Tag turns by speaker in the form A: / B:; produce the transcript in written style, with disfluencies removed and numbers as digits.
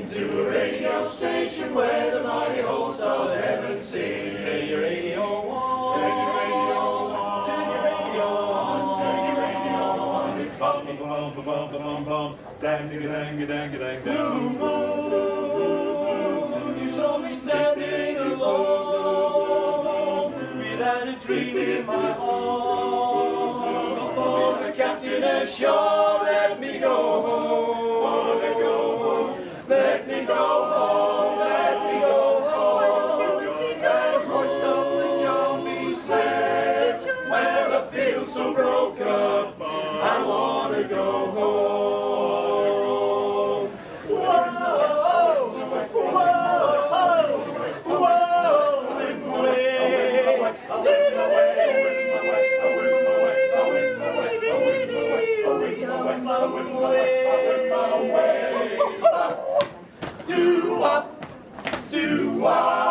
A: To a radio station where the mighty hosts of heaven sing. Turn your radio on. Turn your radio on. Turn your radio on. Turn your radio on.
B: Bum bum bum bum bum bum. Dang dang dang dang dang
A: Blue
B: dang.
A: moon, you saw me standing alone without a dream in my arms. For the captain ashore, let me go home, let me go home, let me go home, let me go home. And hoist up the jolly sail. Well, I feel so broke up, I wanna go home. Whoa, whoa, whoa, Do-wop, do-wop.